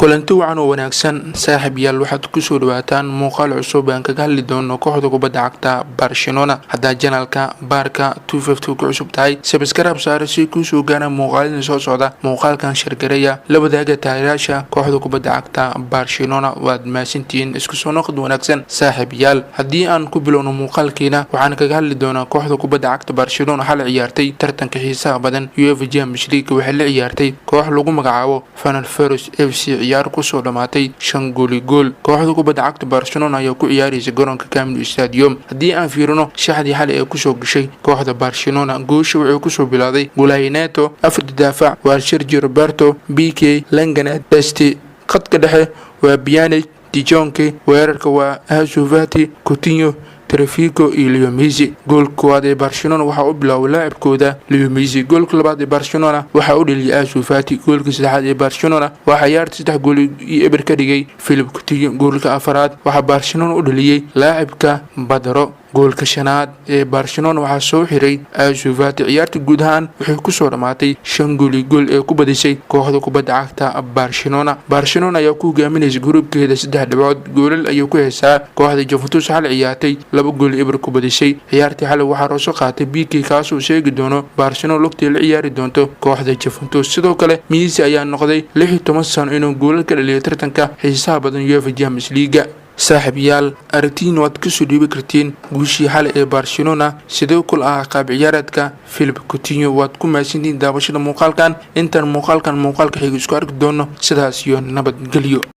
Kulanti wacan oo wanaagsan, saaxiib yaal. Waxaad kusoo dhawaataan muuqaal cusub aan kaga hadli doono kooxda kubadda cagta Barcelona. Haddaa channelka Baarka 250 ku cusub tahay, subscribe saare si kuusoo gaara muuqaalada soo socda. Muuqaalkan share gareeya, la wadaaga taageerayaasha kooxda kubadda cagta Barcelona. Waad mahadsantihiin. Isku soo noqod wanaagsan, saaxiib yaal. Haddii aan ku bilowno muuqaalkiina, waxaan kaga hadli doonaa kooxda kubadda cagta Barcelona. Xal ciyaartay tartanka xiisaha badan UEFA Champions League. Waxay la ciyaartay koox lagu magacaabo Ferencvaros FC, ciyaar kusoo dhamaatay 5 gooli gool. Kooxda kubadda cagta Barcelona ayaa ku ciyaaraysa garoonka Camp Nou Stadium. Haddii aan fiirino shaxdii xalay ee kusoo gashay kooxda Barcelona, goosha wuxuu kusoo bilowday goolhaye Neto. Afarta daafac waa Sergio Roberto, Pique, Lenglet, Dest. Khadka dhexe waa Pjanic, De Jong. Weerarka waa Ansu Fati, Coutinho, Tagliafico iyo Leo Messi. Goolka koowaad ee Barcelona waxaa u bilaabay laacibkooda Leo Messi. Goolka labaad ee Barcelona waxaa u dhaliyay Ansu Fati. Goolka saddexaad ee Barcelona waxaa ciyaarta 3 gool iyo 0 ka dhigay Philippe Coutinho. Goolka afaraad waxaa Barcelona u dhaliyey laacibka Pedro. Goolka shanaad ee Barcelona waxaa soo xiray Ansu Fati. Ciyaarta guud ahaan waxay kusoo dhamaatay 5 gool iyo gool ee ku badisay kooxda kubadda cagta Barcelona. Barcelona ayaa ku hogaaminaysa gruubkeeda saddex dhibcood, goolal ayay ku heysaa kooxda Juventus. Xal ciyaartay 2 gool 0 ku badisay. Ciyaartii xalay waxaa rooso qaatay Pique, kaasuu sheegi doono Barcelona lugtii la ciyaari doonto kooxda Juventus. Sidoo kale Messi ayaa noqday 16 sano inuu goolal ka dhaliyo tartanka xiisaha badan UEFA Champions League. Saaxiib yaal, aragtiin waad kasoo dhiibi kartiin guushii xalay ee Barcelona. Sidee kul ah qaab ciyaareedka Philippe Coutinho? Waad ku mahadsantihiin daawashada muuqaalkan. Intaan muuqaalkan muuqaalka xiga isku arki doono, sidaas iyo nabadgelyo.